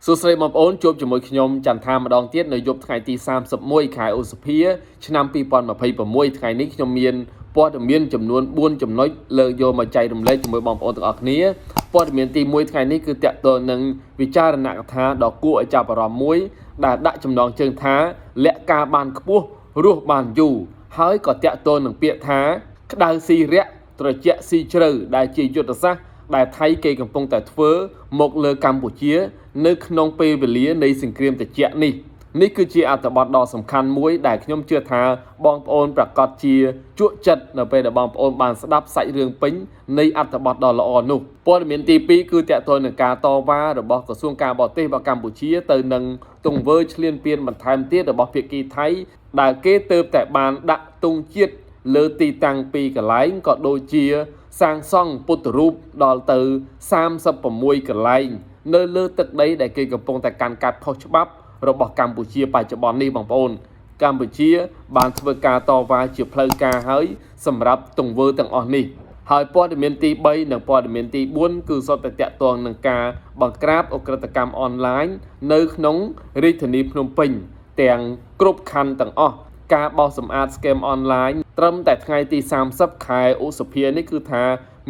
សួស្តីបងប្អូនជួបជាមួយខ្ញុំចន្ទថាម្ដងទៀតនៅយប់ថ្ងៃទី31ខែឧសភាឆ្នាំ2026ថ្ងៃនេះខ្ញុំមានព័ត៌មានចំនួន4ចំណុចលើកយកមកចែករំលែកជាមួយបងប្អូនទាំងអស់គ្នាព័ត៌មានទី1ថ្ងៃនេះគឺតកតទៅនឹងវិចារណកថាដ៏គួរឲ្យចាប់អារម្មណ៍មួយដែលដាក់ចំណងជើងថាលក្ខការបានខ្ពស់រស់បានយូរហើយក៏តកតទៅនឹងពាក្យថាក្តៅស៊ីរៈត្រជាក់ស៊ីជ្រៅដែលជាយុទ្ធសាស្ត្រដែលថៃគេកំពុងតែធ្វើមកលើកម្ពុជា នៅក្នុងពេលវេលានៃសង្គ្រាមត្រជាក់នេះនេះគឺជាអត្ថបទដ៏សំខាន់មួយដែលខ្ញុំជឿថាបងប្អូនប្រាកដជាជក់ចិត្តនៅពេលដែលបងប្អូនបានស្ដាប់សាច់រឿងពេញនៃអត្ថបទដ៏ល្អនោះព័ត៌មានទី2គឺតកតទៅនឹងការតវ៉ារបស់ក្រសួងការបរទេសរបស់កម្ពុជាទៅនឹងទង្វើឈ្លានពានបន្ថែមទៀតរបស់ភាគីថៃដែលគេទើបតែបានដាក់ទង់ជាតិលើទីតាំងពីរកន្លែងក៏ដូចជាសាងសង់ពុទ្ធរូបដល់ទៅ36កន្លែង នៅលើទឹកដីដែលគេកំពុងតែកាន់កាប់ខុសច្បាប់របស់កម្ពុជាបច្ចុប្បន្ននេះបងប្អូនកម្ពុជាបានធ្វើការតវ៉ាជាផ្លូវការហើយសម្រាប់ទង្វើទាំងអស់នេះហើយព័ត៌មានទី3និងព័ត៌មានទី4គឺសុទ្ធតែតាក់ទងនឹងការបង្ក្រាបឧក្រិដ្ឋកម្មអនឡាញនៅក្នុងរាជធានីភ្នំពេញទាំងគ្រប់ខណ្ឌទាំងអស់ការបោសសម្អាត scam អនឡាញត្រឹមតែថ្ងៃទី30ខែឧសភានេះគឺថា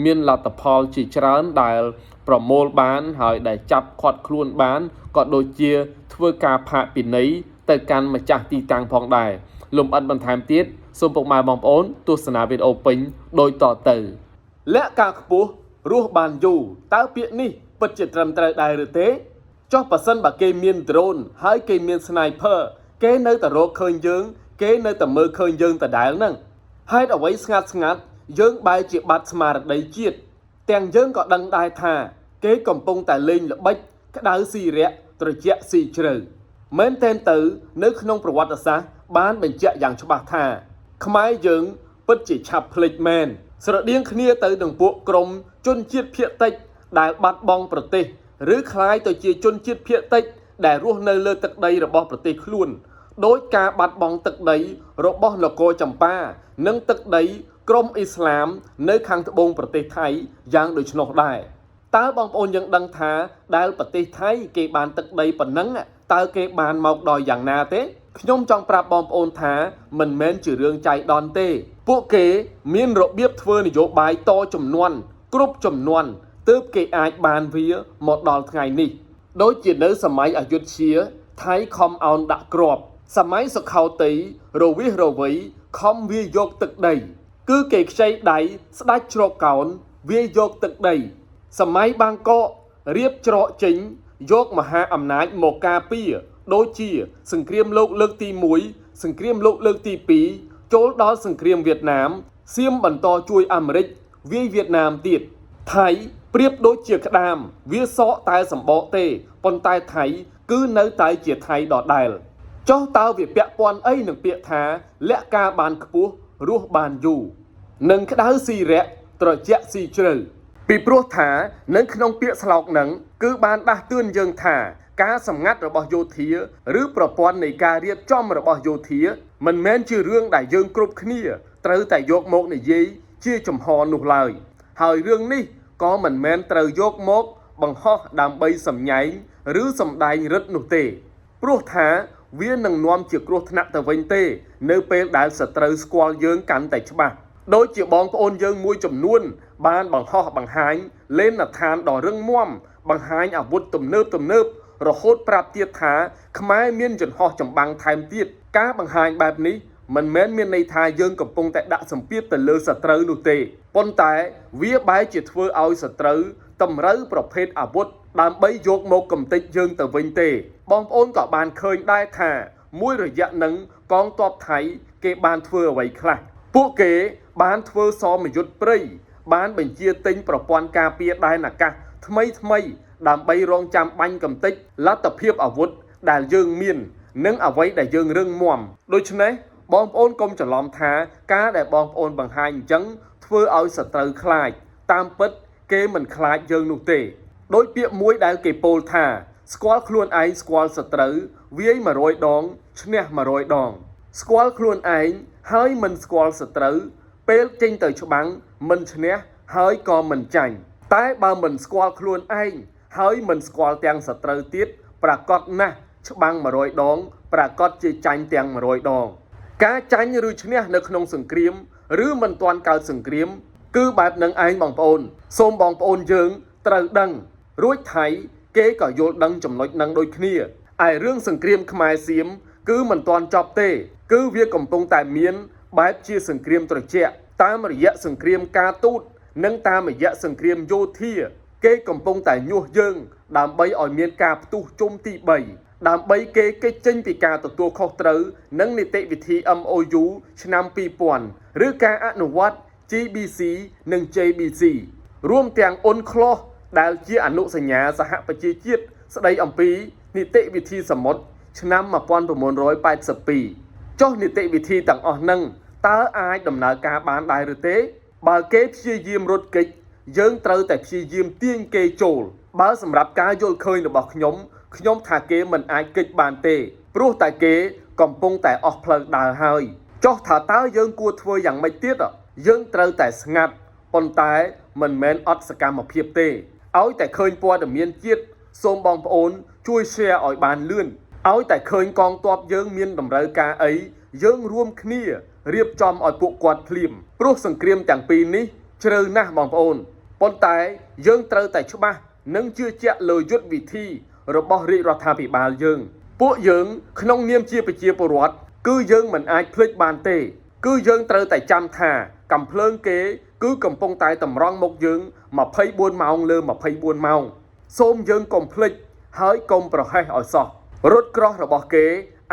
មានលទ្ធផលជាច្រើនដែលប្រមូលបានហើយដែលចាប់ឃាត់ខ្លួនបានក៏ដូចជាធ្វើការផាកពិន័យទៅកាន់ម្ចាស់ទីតាំងផងដែរលំអិតបន្ថែមទៀតសូមពុកម៉ែបងប្អូនទស្សនាវីដេអូពេញដូចតទៅលក្ខការខ្ពស់រស់បានយូរតើពាក្យនេះពិតជាត្រឹមត្រូវដែរឬទេចុះប៉ះសិនបើគេមានដ្រូនហើយគេមាន sniper គេនៅតែរកឃើញយើងគេនៅតែមើលឃើញយើងដដែលហ្នឹងហេតុអ្វីស្ងាត់ស្ងាត់យើងបែរជាបាត់ស្មារតីជាតិទាំងយើងក៏ដឹងដែរថាគេកំពុងតែលេងល្បិចក្តៅស៊ីរៈត្រជាក់ស៊ីជ្រៅមែនទែនទៅនៅក្នុងប្រវត្តិសាស្ត្របានបញ្ជាក់យ៉ាងច្បាស់ថាខ្មែរយើងពិតជាឆាប់ភ្លេចមែនស្រដៀងគ្នាទៅនឹងពួកក្រុមជនជាតិភាគតិចដែលបាត់បង់ប្រទេសឬក្លាយទៅជាជនជាតិភាគតិចដែលរស់នៅលើទឹកដីរបស់ប្រទេសខ្លួនដោយការបាត់បង់ទឹកដីរបស់នគរចម្ប៉ានិងទឹកដីក្រុមអ៊ីស្លាមនៅខាងត្បូងប្រទេសថៃយ៉ាងដូច្នោះដែរតើបងប្អូនយើងដឹងថាដែលប្រទេសថៃគេបានទឹកដីប៉ុណ្ណឹងតើគេបានមកដោយយ៉ាងណាទេខ្ញុំចង់ប្រាប់បងប្អូនថាមិនមែនជារឿងចៃដន្យទេពួកគេមានរបៀបធ្វើនយោបាយតចំនួនគ្រប់ចំនួនទើបគេអាចបានវាមកដល់ថ្ងៃនេះដូចជានៅសម័យអយុធ្យាថៃខំអោនដាក់ក្របសម័យសុខោទ័យរវិះរវៃខំវាយកទឹកដីគឺគេខ្ចីដៃស្ដេចជ្រកកោនវាយកទឹកដីសម័យបាងកករៀបច្រកចេញយកមហាអំណាចមកការពារដូចជាសង្គ្រាមលោកលើកទី1សង្គ្រាមលោកលើកទី2ចូលដល់សង្គ្រាមវៀតណាមសៀមបន្តជួយអាមេរិកវាយវៀតណាមទៀតថៃប្រៀបដូចជាក្តាមវាសកតែសម្បកទេប៉ុន្តែថៃគឺនៅតែជាថៃដដែលចុះតើវាពាក់ព័ន្ធអីនឹងពាក្យថាលក្ខការបានខ្ពស់រស់បានយូរនិងក្តៅស៊ីរៈត្រជាក់ស៊ីជ្រៅពីព្រោះថានៅក្នុងពាក្យស្លោកនឹងគឺបានដាស់តឿនយើងថាការសម្ងាត់របស់យោធាឬប្រព័ន្ធនៃការរៀបចំរបស់យោធាមិនមែនជារឿងដែលយើងគ្រប់គ្នាត្រូវតែយកមកនិយាយជាចំហនោះឡើយហើយរឿងនេះក៏មិនមែនត្រូវយកមកបង្ហោះដើម្បីសម្ញែងឬសម្ដែងរិទ្ធនោះទេព្រោះថាវានឹងនាំជាគ្រោះថ្នាក់ទៅវិញទេនៅពេលដែលសត្រូវស្គាល់យើងកាន់តែច្បាស់ដូចជាបងប្អូនយើងមួយចំនួនបានបង្ហោះបង្ហាញលេនដ្ឋានដ៏រឹងមាំបង្ហាញអាវុធទំនើបទំនើបរហូតប្រាប់ទៀតថាខ្មែរមានយន្តហោះចម្បាំងថែមទៀតការបង្ហាញបែបនេះមិនមែនមានន័យថាយើងកំពុងតែដាក់សម្ពាធទៅលើសត្រូវនោះទេប៉ុន្តែវាបែរជាធ្វើឲ្យសត្រូវតម្រូវប្រភេទអាវុធដើម្បីយកមកកំទេចយើងទៅវិញទេបងប្អូនក៏បានឃើញដែរថាមួយរយៈនឹងកងទ័ពថៃគេបានធ្វើអ្វីខ្លះពួកគេបានធ្វើសមយុទ្ធព្រៃបានបញ្ជាទិញប្រព័ន្ធការពារដែនអាកាសថ្មីថ្មីដើម្បីរងចាំបាញ់កំទេចលទ្ធភាពអាវុធដែលយើងមាននិងអ្វីដែលយើងរឹងមាំដូច្នេះបងប្អូនកុំច្រឡំថាការដែលបងប្អូនបង្ហាញអញ្ចឹងធ្វើឲ្យសត្រូវខ្លាចតាមពិតគេមិនខ្លាចយើងនោះទេដោយពាក្យមួយដែលគេពោលថាស្គាល់ខ្លួនឯងស្គាល់សត្រូវវាយ100ដងឈ្នះ100ដងស្គាល់ខ្លួនឯងហើយមិនស្គាល់សត្រូវពេលចេញទៅច្បាំងមិនឈ្នះហើយក៏មិនចាញ់តែបើមិនស្គាល់ខ្លួនឯងហើយមិនស្គាល់ទាំងសត្រូវទៀត ប្រកាសណាស់ច្បាំង100ដងប្រកាសជាចាញ់ទាំង100ដង ការចាញ់ឬឈ្នះនៅក្នុងសង្គ្រាម ឬមិនទាន់កើតសង្គ្រាម គឺបែបនឹងឯងបងប្អូន សូមបងប្អូនយើងត្រូវដឹង រួចថៃគេក៏យល់ដឹងចំណុចនឹងដូចគ្នាឯរឿងសង្គ្រាមខ្មែរសៀមគឺមិនទាន់ចប់ទេ គឺវាកំពុងតែមានបែបជាសង្គ្រាមត្រជាក់តាមរយៈសង្គ្រាមការទូតនិងតាមរយៈសង្គ្រាមយោធា គេកំពុងតែញុះយើង ដើម្បីឲ្យមានការផ្ទុះជុំទី3ដើម្បីគេគេចចេញពីការទទួលខុសត្រូវនិងនីតិវិធី MOU ឆ្នាំ2000ឬការអនុវត្ត GBC និង JBC រួមទាំង UNCLOS ដែលជាអនុសញ្ញាសហប្រជាជាតិស្ដីអំពីនីតិវិធីសមុទ្រឆ្នាំ1982ចុះនីតិវិធីទាំងអស់ហ្នឹងតើអាចដំណើរការបានដែរឬទេ បើគេព្យាយាមរត់គេចយើងត្រូវតែព្យាយាមទាញគេចូល បើសម្រាប់ការយល់ឃើញរបស់ខ្ញុំខ្ញុំថាគេមិនអាចគេចបានទេ ព្រោះតែគេកំពុងតែអស់ផ្លូវដើរហើយចុះថាតើយើងគួរធ្វើយ៉ាងម៉េចទៀតយើងត្រូវតែស្ងាត់ប៉ុន្តែមិនមែនអត់សកម្មភាពទេឲ្យតែឃើញព័ត៌មានជាតិសូមបងប្អូនជួយ share ឲ្យបានលឿនឲ្យតែឃើញកងទ័ពយើងមានតម្រូវការអីយើងរួមគ្នារៀបចំឲ្យពួកគាត់ភ្លាមព្រោះសង្គ្រាមទាំងពីរនេះជ្រៅណាស់បងប្អូនប៉ុន្តែយើងត្រូវតែច្បាស់និងជឿជាក់លើយុទ្ធវិធីរបស់រាជរដ្ឋាភិបាលយើង ពួកយើងក្នុងនាមជាប្រជាពលរដ្ឋគឺយើងមិនអាចភ្លេចបានទេ គឺយើងត្រូវតែចាំថាកំភ្លើងគេ គឺកំពុងតែតម្រង់មកយើង24ម៉ោងលើ24ម៉ោងសូមយើងកុំភ្លេចហើយកុំប្រហែសឲ្យសោះរថក្រោះរបស់គេ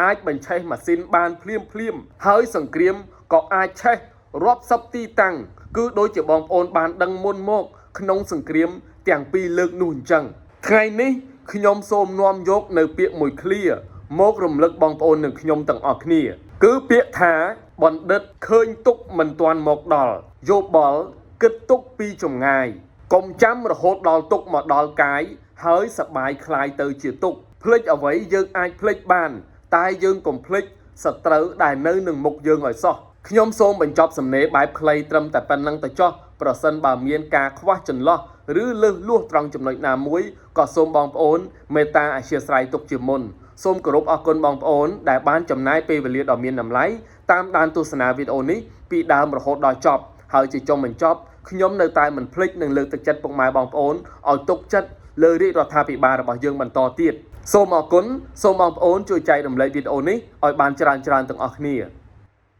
អាចបញ្ឆេះម៉ាស៊ីនបានភ្លាមភ្លាមហើយសង្គ្រាមក៏អាចឆេះរាប់សិបទីតាំងគឺដូចជាបងប្អូនបានដឹងមុនមកក្នុងសង្គ្រាមទាំងពីរលើកនោះអញ្ចឹងថ្ងៃនេះខ្ញុំសូមនាំយកនៅពាក្យមួយឃ្លាមករំលឹកបងប្អូននិងខ្ញុំទាំងអស់គ្នា គឺពាក្យថាបណ្ឌិតឃើញទុកមិនទាន់មកដល់យោបល់គិតទុកពីចម្ងាយកុំចាំរហូតដល់ទុកមកដល់កាយហើយសបាយคล้ายទៅជាទុកភ្លេចអ្វីយើងអាចភ្លេចបាន តែយើងកុំភ្លេចសត្រូវដែលនៅនឹងមុខយើងឲ្យសោះខ្ញុំសូមបញ្ចប់សំណេរបែបខ្លីត្រឹមតែប៉ុណ្្នឹងទៅចុះប្រសិនបើមានការខ្វះចន្លោះឬលើសលួសត្រង់ចំណុចណាមួយក៏សូមបងប្អូនមេត្តាអធ្យាស្រ័យទុកជាមុនសូមគោរពអរគុណបងប្អូនដែលបានចំណាយពេលវេលាដ៏មានតម្លៃតាមដានទស្សនាវីដេអូនេះពីដើមរហូតដល់ចប់ហើយជាចុងបញ្ចប់ខ្ញុំនៅតែមិនភ្លេចនឹងលើកទឹកចិត្តពុកម៉ែបងប្អូនឲ្យទុកចិត្តលើរាជរដ្ឋាភិបាលរបស់យើងបន្តទៀតសូមអរគុណសូមបងប្អូនជួយចែករំលែកវីដេអូនេះឲ្យបានច្រើនៗទាំងអស់គ្នា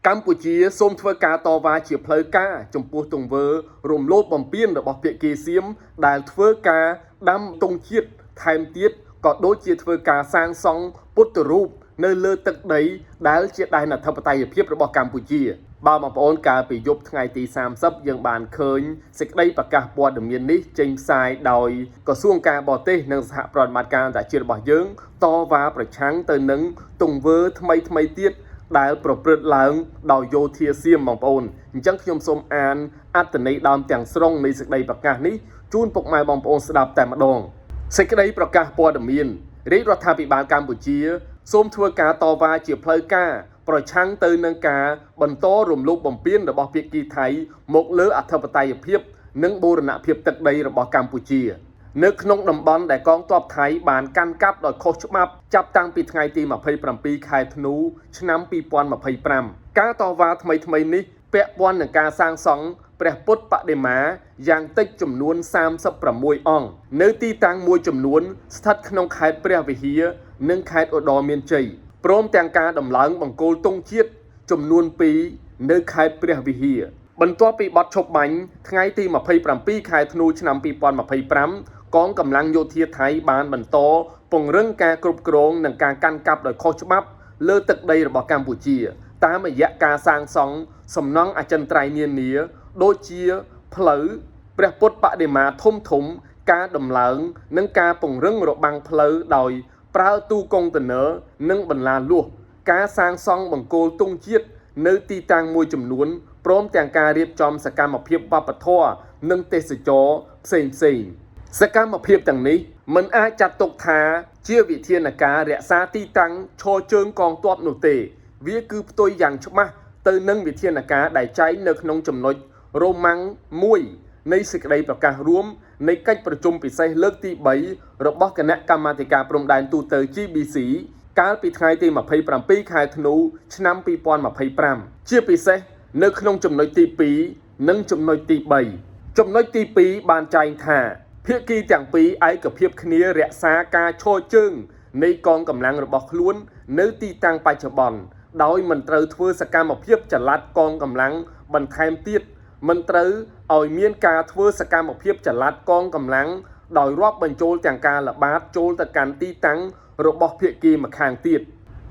កម្ពុជាសូមធ្វើការតវ៉ាជាផ្លូវការចំពោះទង្វើរំលោភបំពានរបស់ភាគីសៀមដែលធ្វើការដាំទង់ជាតិថែមទៀតក៏ដូចជាធ្វើការសាងសង់ពុទ្ធរូបនៅលើទឹកដីដែលជាដែនអធិបតេយ្យភាពរបស់កម្ពុជាបើបងប្អូនកាលពីយប់ថ្ងៃទី30យើងបានឃើញសេចក្តីប្រកាសព័ត៌មាននេះចេញផ្សាយដោយក្រសួងការបរទេសនិងសហប្រតិបត្តិការអន្តរជាតិរបស់យើងតវ៉ាប្រឆាំងទៅនឹងទង្វើថ្មីថ្មីទៀតដែលប្រព្រឹត្តឡើងដោយយោធាសៀមបងប្អូនអញ្ចឹងខ្ញុំសូមអានអត្ថន័យដើមទាំងស្រុងនៃសេចក្តីប្រកាសនេះជូនពុកម៉ែបងប្អូនស្ដាប់តែម្ដងសេចក្តីប្រកាសព័ត៌មានរាជរដ្ឋាភិបាលកម្ពុជាសូមធ្វើការតវ៉ាជាផ្លូវការប្រឆាំងទៅនឹងការបន្តរំលោភបំពានរបស់ភាគីថៃមកលើអធិបតេយ្យភាពនិងបូរណភាពទឹកដីរបស់កម្ពុជានៅក្នុងតំបន់ដែលកងទ័ពថៃបានកាន់កាប់ដោយខុសច្បាប់ចាប់តាំងពីថ្ងៃទី27ខែធ្នូឆ្នាំ2025ការតវ៉ាថ្មីៗនេះពាក់ព័ន្ធនឹងការសាងសង់ព្រះពុទ្ធបដិមាយ៉ាងតិចចំនួន36អង្គនៅទីតាំងមួយចំនួនស្ថិតក្នុងខេត្តព្រះវិហារនិងខេត្តឧត្តរមានជ័យព្រមទាំងការដំឡើងបង្គោលទង់ជាតិចំនួន2នៅខេត្តព្រះវិហារបន្ទាប់ពីបទឈប់បាញ់ថ្ងៃទី27ខែធ្នូឆ្នាំ2025កងកម្លាំងយោធាថៃបានបន្តពង្រឹងការគ្រប់គ្រងនិងការកាន់កាប់ដោយខុសច្បាប់លើទឹកដីរបស់កម្ពុជាតាមរយៈការសាងសង់សំណង់អចិន្ត្រៃយ៍នានាដូចជាផ្លូវព្រះពុទ្ធបដិមាធំធំការដំឡើងនិងការពង្រឹងរបាំងផ្លូវដោយប្រើទូកុងតឺន័រនិងបន្លាលួសការសាងសង់បង្គោលទង់ជាតិនៅទីតាំងមួយចំនួនព្រមទាំងការរៀបចំសកម្មភាពវប្បធម៌និងទេសចរណ៍ផ្សេងៗសកម្មភាពទាំងនេះមិនអាចចាត់ទុកថាជាវិធានការរក្សាទីតាំងឈរជើងកងទ័ពនោះទេវាគឺផ្ទុយយ៉ាងច្បាស់ទៅនឹងវិធានការដែលចែងនៅក្នុងចំណុចរ៉ូម៉ាំង1នៃសេចក្តីប្រកាសរួម នៃកិច្ចប្រជុំពិសេសលើកទី3របស់គណៈកម្មាធិការព្រំដែនទូទៅ GBC កាលពីថ្ងៃទី27ខែធ្នូឆ្នាំ2025ជាពិសេសនៅក្នុងចំណុចទី2និងចំណុចទី3ចំណុចទី2បានចែងថាភាគីទាំងពីរឯកភាពគ្នារក្សាការឈរជើងនៃកងកម្លាំងរបស់ខ្លួននៅទីតាំងបច្ចុប្បន្នដោយមិនត្រូវធ្វើសកម្មភាពចល័តកងកម្លាំងបន្ថែមទៀតមិនត្រូវឲ្យមានការធ្វើសកម្មភាពចល័តកងកម្លាំងដោយរាប់បញ្ចូលទាំងការល្បាតចូលទៅកាន់ទីតាំងរបស់ភាគីម្ខាងទៀត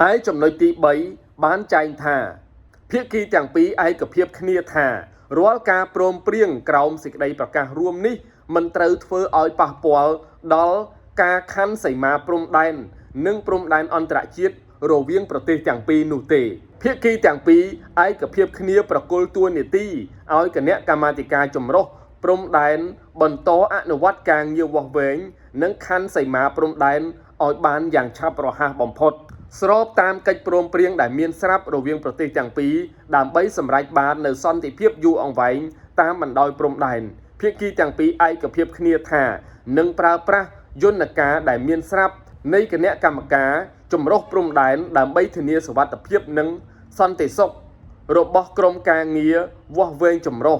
ឯចំណុចទី3បានចែងថាភាគីទាំងពីរឯកភាពគ្នាថារាល់ការព្រមព្រៀងក្រោមសេចក្តីប្រកាសរួមនេះមិនត្រូវធ្វើឲ្យប៉ះពាល់ដល់ការខណ្ឌសីមាព្រំដែននិងព្រំដែនអន្តរជាតិរវាងប្រទេសទាំងពីរនោះទេភាគីទាំងពីរឯកភាពគ្នាប្រគល់តួនាទីឲ្យគណៈកម្មាធិការចម្រុះព្រំដែនបន្តអនុវត្តការងារវាស់វែងនិងខណ្ឌសីមាព្រំដែនឲ្យបានយ៉ាងឆាប់រហ័សបំផុតស្របតាមកិច្ចព្រមព្រៀងដែលមានស្រាប់រវាងប្រទេសទាំងពីរដើម្បីសម្រេចបាននូវសន្តិភាពយូរអង្វែងតាមបណ្ដោយព្រំដែនភាគីទាំងពីរឯកភាពគ្នាថានឹងប្រើប្រាស់យន្តការដែលមានស្រាប់នៃគណៈកម្មការចម្រុះព្រំដែនដើម្បីធានាសុវត្ថិភាពនិងសន្តិសុខរបស់ក្រុមការងារវាស់វែងចម្រុះ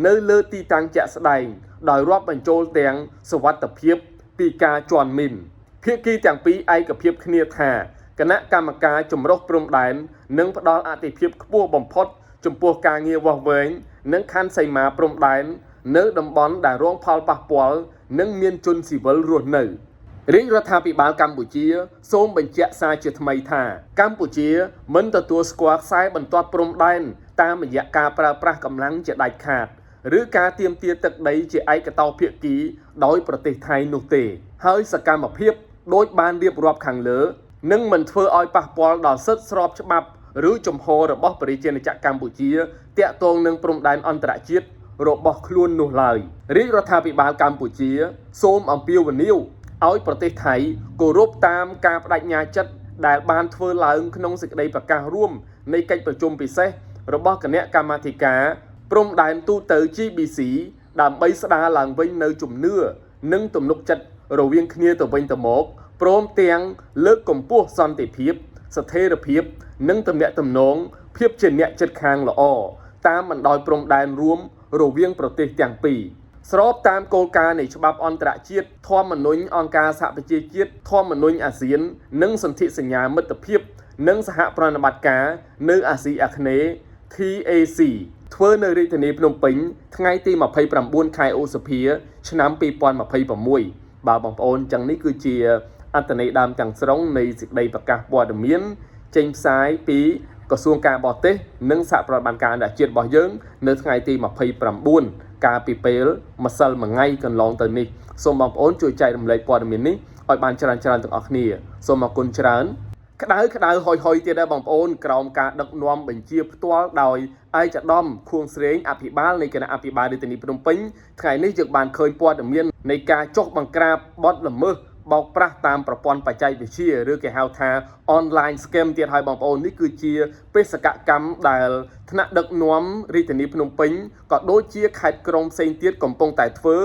នៅលើទីតាំងជាក់ស្ដែងដោយរាប់បញ្ចូលទាំងសុវត្ថិភាពពីការជាន់មីនភាគីទាំងពីរឯកភាពគ្នាថាគណៈកម្មការចម្រុះព្រំដែននឹងផ្ដល់អាទិភាពខ្ពស់បំផុតចំពោះការងារវាស់វែងនិងខណ្ឌសីមាព្រំដែននៅតំបន់ដែលរងផលប៉ះពាល់និងមានជនស៊ីវិលរស់នៅរាជរដ្ឋាភិបាលកម្ពុជាសូមបញ្ជាក់សារជាថ្មីថាកម្ពុជាមិនទទួលស្គាល់ខ្សែបន្ទាត់ព្រំដែនតាមរយៈការប្រើប្រាស់កម្លាំងជាដាច់ខាតឬការទាមទារទឹកដីជាឯកតោភាគីដោយប្រទេសថៃនោះទេហើយសកម្មភាពដូចបានរៀបរាប់ខាងលើនឹងមិនធ្វើឲ្យប៉ះពាល់ដល់សិទ្ធិស្របច្បាប់ឬជំហររបស់ប្រជាណាចក្រកម្ពុជាទាក់ទងនឹងព្រំដែនអន្តរជាតិរបស់ខ្លួននោះឡើយរាជរដ្ឋាភិបាលកម្ពុជាសូមអំពាវនាវឲ្យប្រទេសថៃគោរពតាមការបដិញ្ញាចិត្តដែលបានធ្វើឡើងក្នុងសេចក្តីប្រកាសរួមនៃកិច្ចប្រជុំពិសេសរបស់គណៈកម្មាធិការព្រំដែនទូទៅ GBC ដើម្បីស្ដារឡើងវិញនូវជំនឿនិងទំនុកចិត្តរវាងគ្នាទៅវិញទៅមកព្រមទាំងលើកកម្ពស់សន្តិភាពស្ថិរភាពនិងទំនាក់ទំនងភាពជាអ្នកជិតខាងល្អតាមបណ្ដោយព្រំដែនរួមរវាងប្រទេសទាំងពីរស្របតាមគោលការណ៍នៃច្បាប់អន្តរជាតិធម្មនុញ្ញអង្គការសហប្រជាជាតិធម្មនុញ្ញអាស៊ាននិងសន្ធិសញ្ញាមិត្តភាពនិងសហប្រតិបត្តិការនៅអាស៊ីអាគ្នេយ៍ TAC ធ្វើនៅរាជធានីភ្នំពេញថ្ងៃទី29ខែឧសភាឆ្នាំ2026បាទបងប្អូនចឹងនេះគឺជាអត្ថន័យដើមទាំងស្រុងនៃសេចក្តីប្រកាសព័ត៌មានចេញផ្សាយពីក្រសួងការបរទេសនិងសហប្រតិបត្តិការអន្តរជាតិរបស់យើងនៅថ្ងៃទី29កាលពីពេលម្សិលមួយថ្ងៃកន្លងទៅនេះសូមបងប្អូនជួយចែករំលែកព័ត៌មាននេះឲ្យបានច្រើនៗទាំងអស់គ្នាសូមអរគុណច្រើនក្តៅក្តៅហុយហុយទៀតដែរបងប្អូនក្រោមការដឹកនាំបញ្ជាផ្ទាល់ដោយឯកឧត្តមខួងស្រេងអភិបាលនៃគណៈអភិបាលរាជធានីភ្នំពេញថ្ងៃនេះយើងបានឃើញព័ត៌មាននៃការចុះបង្ក្រាបបទល្មើសបោកប្រាស់តាមប្រព័ន្ធបច្ចេកវិទ្យាឬគេហៅថា online scam ទៀតហើយបងប្អូននេះគឺជាបេសកកម្មដែលថ្នាក់ដឹកនាំរាជធានីភ្នំពេញក៏ដូចជាខេត្តក្រុងផ្សេងទៀតកំពុងតែធ្វើ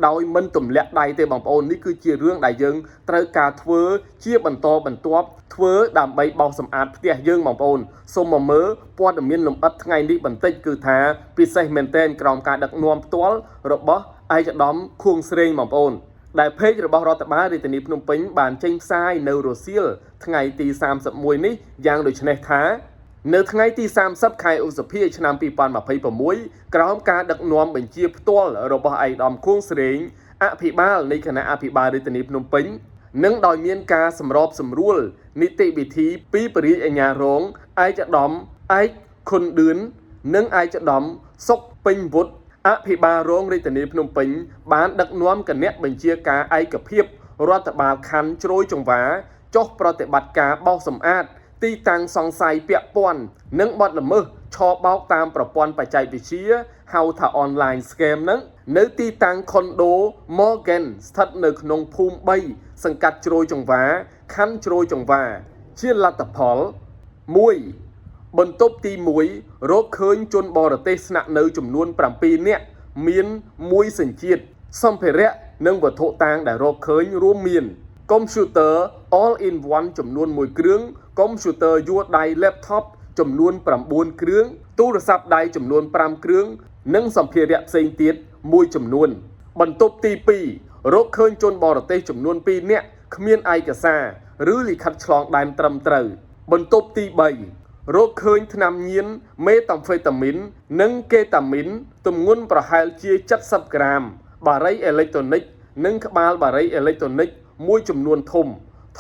ដោយមិនទម្លាក់ដៃទេបងប្អូននេះគឺជារឿងដែលយើងត្រូវការធ្វើជាបន្តបន្ទាប់ធ្វើដើម្បីបោសសម្អាតផ្ទះយើងបងប្អូនសូមមកមើលព័ត៌មានលម្អិតថ្ងៃនេះបន្តិចគឺថាពិសេសមែនទែនក្រោមការដឹកនាំផ្ទាល់របស់ឯកឧត្តមខួងស្រេងបងប្អូនដែលเพจរបស់រដ្ឋបាលរាជធានីភ្នំពេញបានចេញផ្សាយនៅរសៀលថ្ងៃទី31នេះយ៉ាងដូចនេះថានៅថ្ងៃទី30ខែឧសភាឆ្នាំ2026ក្រោមការដឹកនាំបញ្ជាផ្ទាល់របស់ឯកឧត្តមខួងស្រេងអភិបាលនៃគណៈអភិបាលរាជធានីភ្នំពេញនិងដោយមានការសម្របសម្រួលនីតិវិធីពីព្រះរាជអាជ្ញារងឯកឧត្តមឯកខុនឌឿននិងឯកឧត្តមសុកពេញវុធអភិបាលរងរាជធានីភ្នំពេញបានដឹកនាំគណៈបញ្ជាការឯកភាពរដ្ឋបាលខណ្ឌជ្រោយចង្វាចុះប្រតិបត្តិការបោសសម្អាតទីតាំងសង្ស័យពាក់ព័ន្ធនិងបទល្មើសឆបោកតាមប្រព័ន្ធបច្ចេកវិទ្យាហៅថា online scam ហ្នឹងនៅទីតាំងខុនដូ Morgan ស្ថិតនៅក្នុងភូមិ3សង្កាត់ជ្រោយចង្វាខណ្ឌជ្រោយចង្វាជាលទ្ធផល1បន្ទប់ទី1រកឃើញជនបរទេសស្នាក់នៅចំនួន7នាក់មានមួយសញ្ជាតិសម្ភារៈ និងវត្ថុតាងដែលរកឃើញរួមមាន កុំព្យូទ័រ All in One ចំនួន1គ្រឿងកុំព្យូទ័រយួរដៃ laptop ចំនួន9គ្រឿងទូរស័ព្ទដៃចំនួន5គ្រឿងនិងសម្ភារៈផ្សេងទៀតមួយចំនួន បន្ទប់ទី2រកឃើញជនបរទេសចំនួន2នាក់គ្មានឯកសារឬលិខិតឆ្លងដែនត្រឹមត្រូវ បន្ទប់ទី3រកឃើញថ្នាំញៀនមេតាំហ្វេតាមីននិងកេតាមីនទម្ងន់ប្រហែលជា70ក្រាម បារីអេឡិចត្រូនិកនិងក្បាលបារីអេឡិចត្រូនិកមួយចំនួនធំ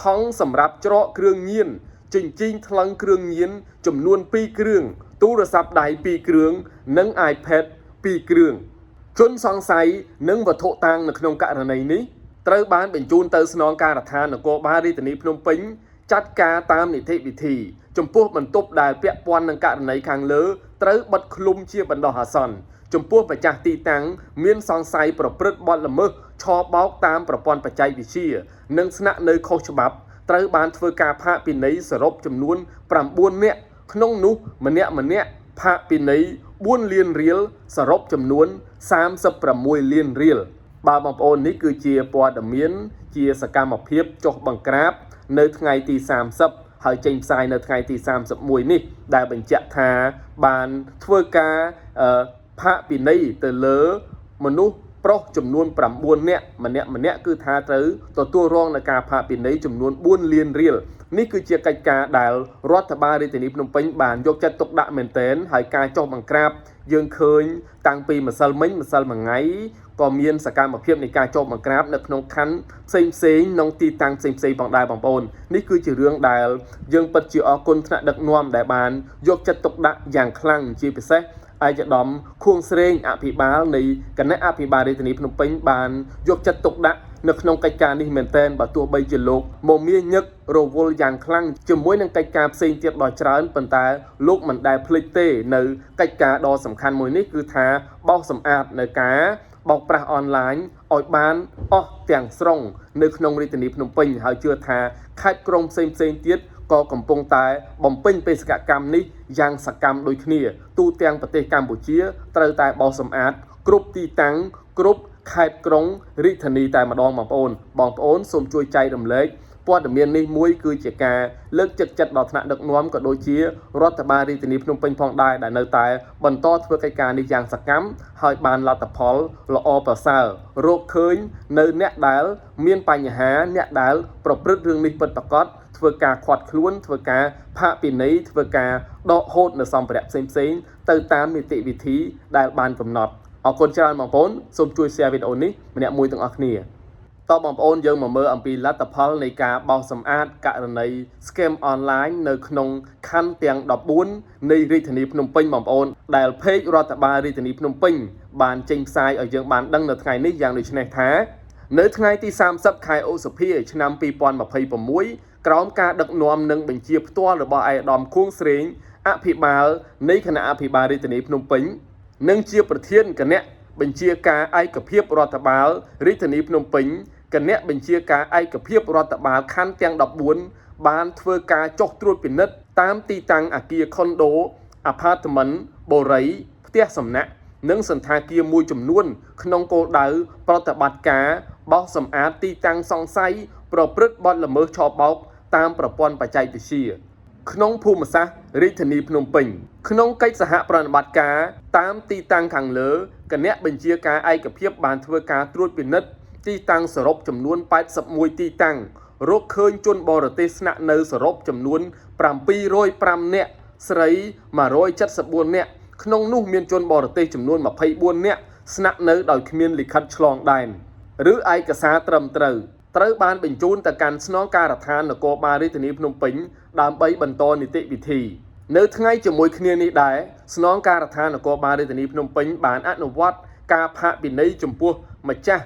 ថង់សម្រាប់ច្រកគ្រឿងញៀនជញ្ជីងថ្លឹងគ្រឿងញៀនចំនួន2គ្រឿងទូរស័ព្ទដៃ2គ្រឿងនិង iPad 2គ្រឿងជនសង្ស័យនិងវត្ថុតាងនៅក្នុងករណីនេះត្រូវបានបញ្ជូនទៅស្នងការដ្ឋាននគរបាលរាជធានីភ្នំពេញចាត់ការតាមនីតិវិធី ចំពោះបន្ទប់ដែលពាក់ព័ន្ធនឹងករណីខាងលើត្រូវបិទឃ្លុំជាបណ្ដោះអាសន្នចំពោះម្ចាស់ទីតាំងមានសង្ស័យប្រព្រឹត្តបទល្មើសឆបោកតាមប្រព័ន្ធបច្ចេកវិទ្យានិងស្នាក់នៅខុសច្បាប់ត្រូវបានធ្វើការផាកពិន័យសរុបចំនួន9នាក់ក្នុងនោះម្នាក់ម្នាក់ផាកពិន័យ4លានរៀលសរុបចំនួន36លានរៀលបាទបងប្អូននេះគឺជាព័ត៌មានជាសកម្មភាពចុះបង្ក្រាបនៅថ្ងៃទី30ហើយចេញផ្សាយនៅថ្ងៃទី31នេះដែលបញ្ជាក់ថាបានធ្វើការផាកពិន័យទៅលើមនុស្សប្រុសចំនួន9នាក់ម្នាក់ម្នាក់គឺថាត្រូវទទួលរងនឹងការផាកពិន័យចំនួន4លានរៀលនេះគឺជាកិច្ចការដែលរដ្ឋបាលរាជធានីភ្នំពេញបានយកចិត្តទុកដាក់មែនទែនហើយការចុះបង្ក្រាបយើងឃើញតាំងពីម្សិលមិញម្សិលមួយថ្ងៃក៏មានសកម្មភាពនៃការចុះបង្ក្រាបនៅក្នុងខណ្ឌផ្សេងផ្សេងក្នុងទីតាំងផ្សេងផ្សេងផងដែរបងប្អូននេះគឺជារឿងដែលយើងពិតជាអរគុណថ្នាក់ដឹកនាំដែលបានយកចិត្តទុកដាក់យ៉ាងខ្លាំងជាពិសេសឯកឧត្តមខួងស្រេងអភិបាលនៃគណៈអភិបាលរាជធានីភ្នំពេញបានយកចិត្តទុកដាក់នៅក្នុងកិច្ចការនេះមែនទែនបើទោះបីជាលោកមមាញឹករវល់យ៉ាងខ្លាំងជាមួយនឹងកិច្ចការផ្សេងទៀតដ៏ច្រើនប៉ុន្តែលោកមិនដែលភ្លេចទេនៅកិច្ចការដ៏សំខាន់មួយនេះគឺថាបោសសម្អាតនៅការបោកប្រាស់អនឡាញឲ្យបានអស់ទាំងស្រុងនៅក្នុងរាជធានីភ្នំពេញហើយជឿថាខេត្តក្រុងផ្សេងផ្សេងទៀតក៏កំពុងតែបំពេញបេសកកម្មនេះយ៉ាងសកម្មដូចគ្នាទូទាំងប្រទេសកម្ពុជាត្រូវតែបោសសម្អាតគ្រប់ទីតាំងគ្រប់ខេត្តក្រុងរាជធានីតែម្ដងបងប្អូនបងប្អូនសូមជួយចែករំលែកព័ត៌មាននេះមួយគឺជាការលើកទឹកចិត្តដល់ថ្នាក់ដឹកនាំក៏ដូចជារដ្ឋបាលរាជធានីភ្នំពេញផងដែរដែលនៅតែបន្តធ្វើកិច្ចការនេះយ៉ាងសកម្មហើយបានលទ្ធផលល្អប្រសើររកឃើញនៅអ្នកដែលមានបញ្ហាអ្នកដែលប្រព្រឹត្តរឿងនេះពិតប្រាកដធ្វើការឃាត់ខ្លួនធ្វើការផាកពិន័យធ្វើការដកហូតនៅសម្ភារៈផ្សេងៗទៅតាមនីតិវិធីដែលបានកំណត់អរគុណច្រើនបងប្អូនសូមជួយ share វីដេអូនេះម្នាក់មួយទាំងអស់គ្នាតបងប្អូនយើងមកមើលអំពីលទ្ធផលនៃការបោសសម្អាតករណី scam online នៅក្នុងខណ្ឌទាំង14នៃរាជធានីភ្នំពេញបងប្អូនដែល page រដ្ឋបាលរាជធានីភ្នំពេញបានចេញផ្សាយឲ្យយើងបានដឹងនៅថ្ងៃនេះយ៉ាងដូចនេះថានៅថ្ងៃទី30ខែឧសភាឆ្នាំ2026ក្រោមការដឹកនាំនិងបញ្ជាផ្ទាល់របស់ឯកឧត្តមខួងស្រេងអភិបាលនៃគណៈអភិបាលរាជធានីភ្នំពេញនិងជាប្រធានគណៈបញ្ជាការឯកភាពរដ្ឋបាលរាជធានីភ្នំពេញគណៈបញ្ជាការឯកភាពរដ្ឋបាលខណ្ឌទាំង14បានធ្វើការចុះត្រួតពិនិត្យតាមទីតាំងអគារខុនដូអាផាតមិនបូរីផ្ទះសំណាក់និងសន្តាគារមួយចំនួនក្នុងគោលដៅប្រតិបត្តិការបោសសម្អាតទីតាំងសង្ស័យប្រព្រឹត្តបទល្មើសឆបោកតាមប្រព័ន្ធបច្ចេកវិទ្យាក្នុងភូមិសាស្ត្ររាជធានីភ្នំពេញក្នុងកិច្ចសហប្រតិបត្តិការតាមទីតាំងខាងលើគណៈបញ្ជាការឯកភាពបានធ្វើការត្រួតពិនិត្យទីតាំងសរុបចំនួន81ទីតាំងរកឃើញជនបរទេសស្នាក់នៅសរុបចំនួន705នាក់ស្រី174នាក់ក្នុងនោះមានជនបរទេសចំនួន24នាក់ស្នាក់នៅដោយគ្មានលិខិតឆ្លងដែនឬឯកសារត្រឹមត្រូវត្រូវបានបញ្ជូនទៅកាន់ស្នងការដ្ឋាននគរបាលរាជធានីភ្នំពេញដើម្បីបន្តនីតិវិធីនៅថ្ងៃជាមួយគ្នានេះដែរស្នងការដ្ឋាននគរបាលរាជធានីភ្នំពេញបានអនុវត្តការផាកពិន័យចំពោះម្ចាស់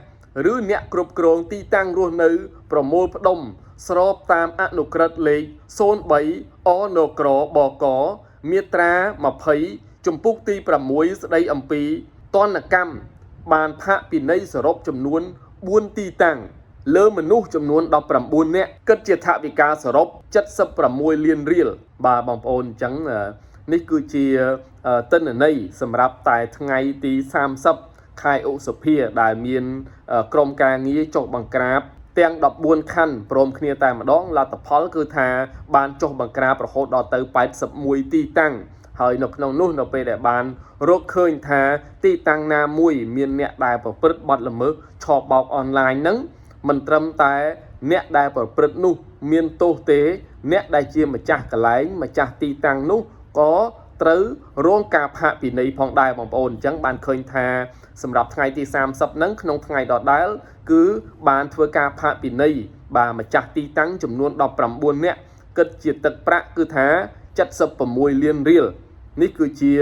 ឬអ្នកគ្រប់គ្រងទីតាំងរស់នៅប្រមូលផ្ដុំស្របតាមអនុក្រឹត្យលេខ03អនក្របកមាត្រា20ជំពូកទី6ស្ដីអំពីទណ្ឌកម្មបានផាកពិន័យសរុបចំនួន4ទីតាំងលើមនុស្សចំនួន19នាក់គិតជាថវិកាសរុប76លានរៀលបាទបងប្អូនអញ្ចឹងនេះគឺជាទិន្នន័យសម្រាប់តែថ្ងៃទី30 ខែឧសភាដែលមានក្រុមការងារចុះបង្ក្រាបទាំង14ខណ្ឌព្រមគ្នាតែម្ដងលទ្ធផលគឺថាបានចុះបង្ក្រាបរហូតដល់ទៅ81ទីតាំងហើយនៅក្នុងនោះនៅពេលដែលបានរកឃើញថាទីតាំងណាមួយមានអ្នកដែលប្រព្រឹត្តបទល្មើសឆបោកអនឡាញហ្នឹងមិនត្រឹមតែអ្នកដែលប្រព្រឹត្តនោះមានទោសទេអ្នកដែលជាម្ចាស់កន្លែងម្ចាស់ទីតាំងនោះក៏ត្រូវរងការផាកពិន័យផងដែរបងប្អូនអញ្ចឹងបានឃើញថាសម្រាប់ថ្ងៃទី30ហ្នឹងក្នុងថ្ងៃដដែលគឺបានធ្វើការផាកពិន័យបាទម្ចាស់ទីតាំងចំនួន19នាក់គិតជាទឹកប្រាក់គឺថា76លានរៀលនេះគឺជា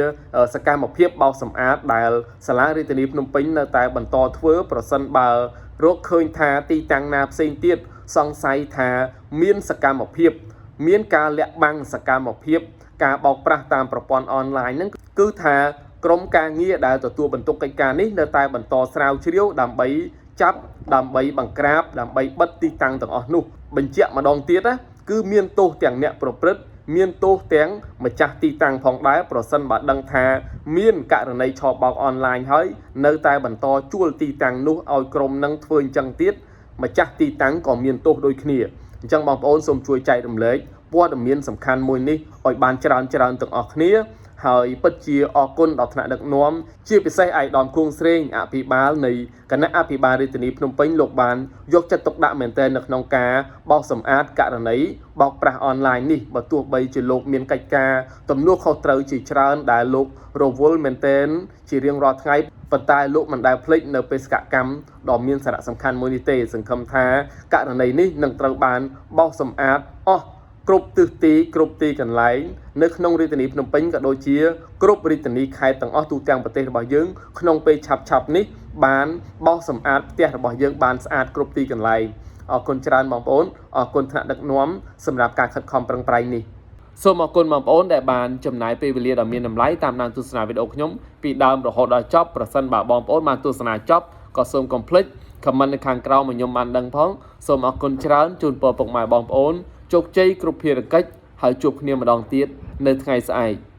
សកម្មភាពបោសសម្អាតដែលសាលារាជធានីភ្នំពេញនៅតែបន្តធ្វើប្រសិនបើរកឃើញថាទីតាំងណាផ្សេងទៀតសង្ស័យថាមានសកម្មភាពមានការលាក់បាំងសកម្មភាពការបោកប្រាស់តាមប្រព័ន្ធអនឡាញហ្នឹងគឺថាក្រុមការងារដែលទទួលបន្ទុកកិច្ចការនេះនៅតែបន្តស្រាវជ្រាវដើម្បីចាប់ដើម្បីបង្ក្រាបដើម្បីបិទទីតាំងទាំងអស់នោះបញ្ជាក់ម្ដងទៀតណាគឺមានទោសទាំងអ្នកប្រព្រឹត្តមានទោសទាំងម្ចាស់ទីតាំងផងដែរប្រសិនបើដឹងថាមានករណីឆបោកអនឡាញហើយនៅតែបន្តជួលទីតាំងនោះឲ្យក្រុមនឹងធ្វើអញ្ចឹងទៀតម្ចាស់ទីតាំងក៏មានទោសដូចគ្នាអញ្ចឹងបងប្អូនសូមជួយចែករំលែកព័ត៌មានសំខាន់មួយនេះឲ្យបានច្រើនច្រើនទាំងអស់គ្នាហើយពិតជាអរគុណដល់ថ្នាក់ដឹកនាំជាពិសេសឯកឧត្តមគួងស្រេងអភិបាលនៃគណៈអភិបាលរាជធានីភ្នំពេញលោកបានយកចិត្តទុកដាក់មែនទែននៅក្នុងការបោសសម្អាតករណីបោកប្រាស់អនឡាញនេះបើទោះបីជាលោកមានកិច្ចការទំនួលខុសត្រូវជាច្រើនដែលលោករវល់មែនទែនជារៀងរាល់ថ្ងៃប៉ុន្តែលោកមិនដែលភ្លេចនៅបេសកកម្មដ៏មានសារៈសំខាន់មួយនេះទេសង្ឃឹមថាករណីនេះនឹងត្រូវបានបោសសម្អាតអស់គ្រប់ទិសទីគ្រប់ទីកន្លែងនៅក្នុងរាជធានីភ្នំពេញក៏ដូចជាគ្រប់រាជធានីខេត្តទាំងអស់ទូទាំងប្រទេសរបស់យើងក្នុងពេលឆាប់ៗនេះបានបោសសម្អាតផ្ទះរបស់យើងបានស្អាតគ្រប់ទីកន្លែងអរគុណច្រើនបងប្អូនអរគុណថ្នាក់ដឹកនាំសម្រាប់ការខិតខំប្រឹងប្រែងនេះសូមអរគុណបងប្អូនដែលបានចំណាយពេលវេលាដ៏មានតម្លៃតាមដានទស្សនាវីដេអូខ្ញុំពីដើមរហូតដល់ចប់ប្រសិនបើបងប្អូនបានទស្សនាចប់ក៏សូមកុំភ្លេច comment នៅខាងក្រោមឲ្យខ្ញុំបានដឹងផងសូមអរគុណច្រើនជូនពរពុកម៉ែបងប្អូនជោគជ័យគ្រប់ភារកិច្ចហើយជួបគ្នាម្ដងទៀតនៅថ្ងៃស្អែក។